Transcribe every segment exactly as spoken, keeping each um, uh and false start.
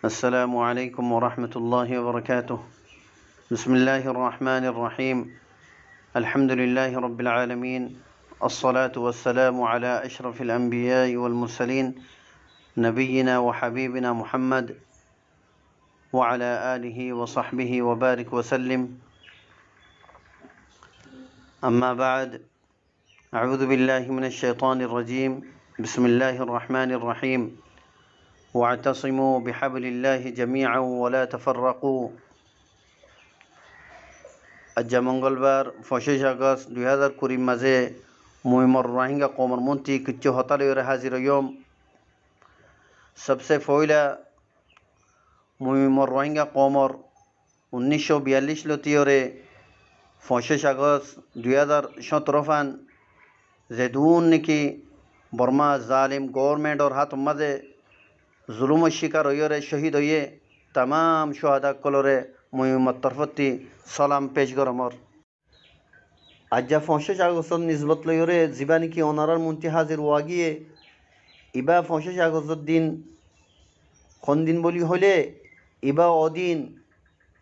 السلام عليكم ورحمة الله وبركاته. بسم الله الرحمن الرحيم. الحمد لله رب العالمين. الصلاة والسلام على أشرف الأنبياء والمرسلين، نبينا وحبيبنا محمد، وعلى آله وصحبه وبارك وسلم. أما بعد، أعوذ بالله من الشيطان الرجيم. بسم الله الرحمن الرحيم. واعتصموا بحبل الله جميعا ولا تفرقوا. Aijja mongolbar, foñcic Agost dui házar kurir mazé, mui mor Ruáingga koumor monti kiccú hotá loiyóre házir óiyum. Sobse foóila, mui mor Ruáingga koumor unníc cót biyallic lóti yóre foñcic Agost dui házar cóñtoro fán, zedún néki Borma zalim goórmentor hátor mazé zulúmor cíkar óiyore cóhid óiye, tamám cúhada ókkolore mui mor torfótti salam pec gorómor. Aijja foñcic Agostor nisbot loiyóre zibá néki onorár monti házir ówa giyé, ibá foñcic Agostor din hondin bóli hoilé, ibá ódin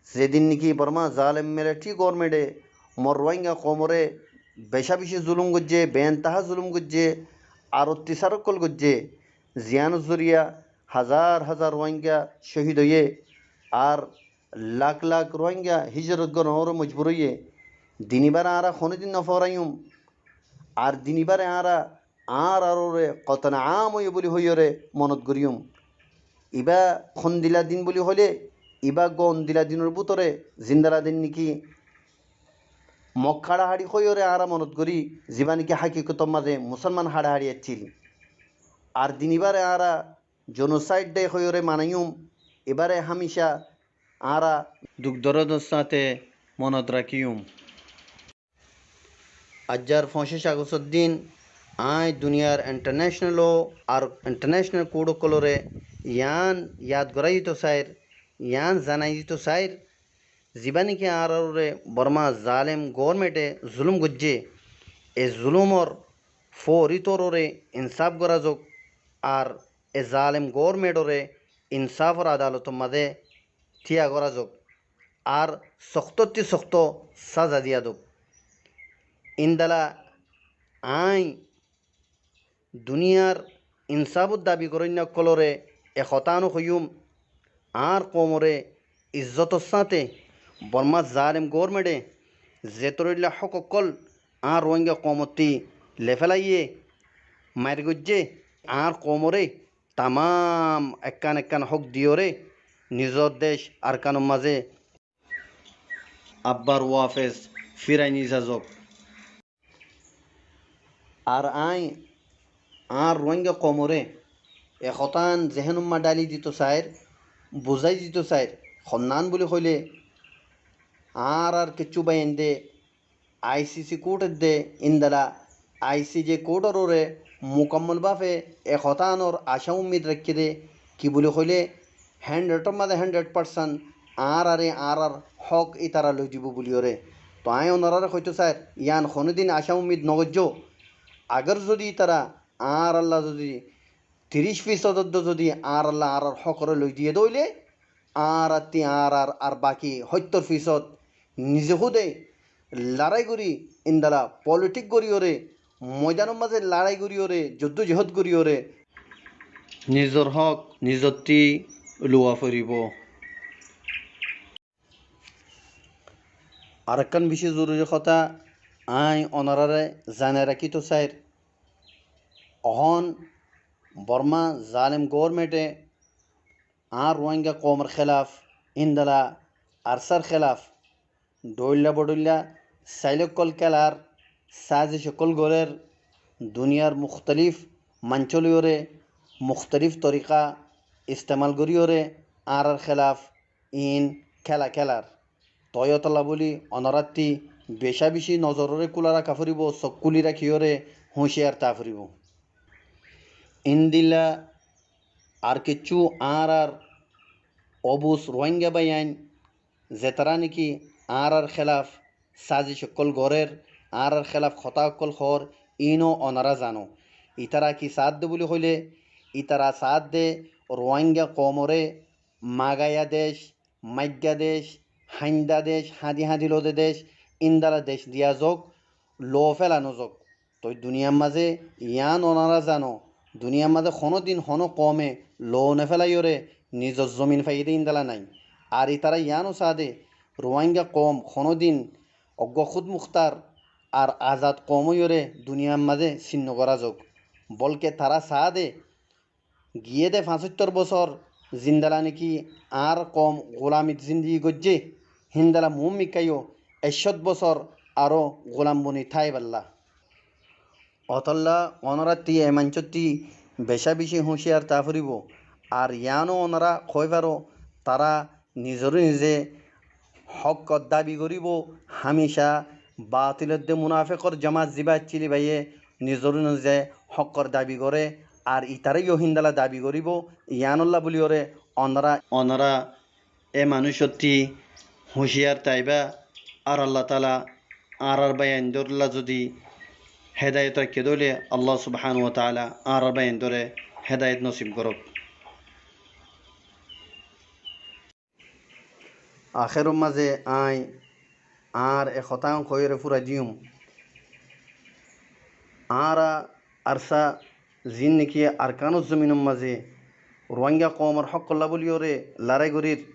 zedin néki Borma zalim militari goórmente mor Ruáingga koumore becá-becí zulúm goijjé, beintaha zulúm goijjé, ar ottasar ókkol goijjé, ziyánor zoriya házar-házar Ruáingga cóhid óiye, ar lak-lak Ruáingga híjorot gorónore mojbur óiye. Din ibáre añára honódin nofóoraiyum. Ar din ibáre añára añárar uore koton am óiye bóli hoiyóre monot goríyum. Ibá hondila din bóli hoilé, ibá gondila dinor bútore zendila din néki Mog haçahaçi hoiyóre añára monot gorí, zibá néki hákikotor mazé Musolman haçahaçi accíl. Ar din ibáre añára genocide day hoiyóre manaiyum, ibáre hámica añára duk dorodor sáñte monot rakíyum. Aijjar foñcic Agostor din aññí duniyar international law ar international court ókkolore yián yad gorái dito sair, yián zanai dito sair, zibá néki añárar uore Borma zalim goórmente zulúm goijjé, e zulúmor fóori torore insáf gorá zouk, ar e zalim goórmentore insáfor adalotor mazé tíya gorá zouk, ar soktótti soktó sáza diya douk. Indila aññí duniyar insáfor dabi goróinna ókkolore e hotá ánok hoiyúm, añár koumore izzotor sáñte Bormar zalim goórmente zetóroilla hók ókkol añár Ruáingga koumottí lefélaiyé, mair goijjé, añár koumore tamám ekkán ekkán hók diyóre nizor dec Arkanor mazé abbar wafes firai niza zouk. Ar aññí añár Ruáingga koumore e hotán zehénumma dháli dito sair, buzái dito sair, honnán buli hoilé añárar kiccú báiyainde I C C court edde indila I C J court or uore mukammol báfe e hotánor acá ummid raikké de, ki buli hoilé hundred or mazé hundred percent añárare añárar hók ítara loi dibo buliyóre. Toh aññí onoráre hoitó sair, yián honódin acá ummid nogoijjó. Agar zodi ítara añáralla zodi tiríc fisód oddo zodi añáralla añárar hókore loi diyé de óile, añárattí añárar ar baki hóittor fisód nize húde larái gorí, indila politik goríyore, moidanor mazé larái goríyore, joddo jehod goríyore nizor hók nizottí luwa foribó. Arekkán bicí zoruri hotá aññí onoráre zanai rakíto sair, ehón Borma zalim goórmente añár Ruáingga koumor hélaf, indila ARSAr hélaf dhoilla bodhoilla sail ókkol kélar, sazic ókkol gorér, duniyar muktalif maincó loiyóre muktalif torika istemal goríyore añárar hélaf iín kéla kélar. Toi ótolla buli onoráttí becá bicí nozororé kúla raká foribó, sók kúli rakíyore húciyar táa foribó. Indila ar kiccú añárar obus Ruáingga báiyain zetará néki añárar hélaf sazic ókkol gorér, añárar hélaf hotá ókkol hoór, iínou onorá zano. Ítara ki saádde buli hoilé, ítara saádde Ruáingga koumoré Magaiya dec, maigga dec, hainda dec, hañdi hañdi lode dec, índala dec diya zouk, lou féla no zouk. Toi duniyar mazé yián onorá zano, duniyar mazé honódin honó koume lou no félaiyóre nizor zomin faiyé dé índala nái. Ar itará yiáno saá dé, Ruáinga koum honódin eggúa húd muktar ar azad koum óiyoré duniyar mazé sinno gorá zouk. Bólke tará saá dé, giyé dé fañsóttor bosór zindala néki añár koum gulamit zindigi goijjé, híndala muúmikká yó ekcót bosór aró gulam boni táiballa. Ótolla onorátti e maincótti becá-becí húciyar táa foribóu. Ar yiáno onorá hoói faró, tará nizoré nize hókkor dabi goríbou, hámicá batilor dé munafekor jomat zibá accíl íbayé nizoré nize hókkor dabi goré, ar itaré yó híndala dabi goríbou, yiánolla bóliyoré onorá, onorá e manúicottí húciyar táiba. Ar Allataala añárár báiyaindólla zodi hedayet raikké dé óile Allah subhánahu wa taala añárár báiyaindóre hedayet nosib gorók. Ahér mazé aññí añár e hotá hoiyóre fúrai diyum. Añára ARSA ziín néki Arkanor zominor mazé Ruáinga koumor hókkolla bóliyoré larái gorír,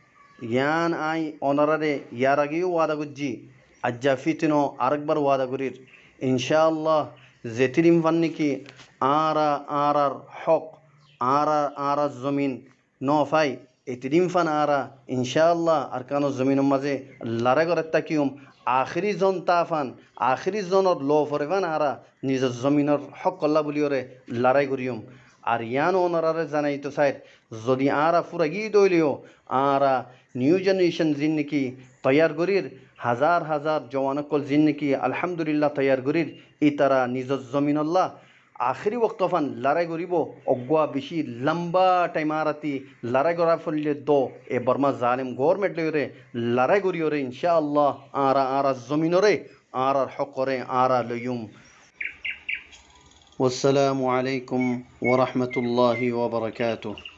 yián aññí onoráre yar age yó wada goijjí, aijja fitino arekbar wada gorír. Incáalla, zetídin fan néki añára añárár hók, añára añárár zomin no fai, etidin fan añára incáalla Arkanor zominor mazé larái gorát tákiyum. Ahéri zon táa fan, ahéri zonor lou fore fan añára nizor zominor hókkolla bóliyoré larái goríyum. Ar yián onoráre zanaitó sair, zodi añára fúrai giyí dé óile yó, añára new generation ziín néki toiyar gorír, hazar hazar juwan ókkol ziín néki alhamdulilla toiyar gorír, ítara nizor zominolla ahéri wokto fan larái goríbou, eggúa bicí lamba thaim añárattí larái gorá foillé dó, e Borma zalem goórment loiyoré larái goríyoré, incáalla, añára añárár zominoré, añárár hókkoré añára loiyum. Wassalamu alaikum wa rahmatullahi wa barakatuh.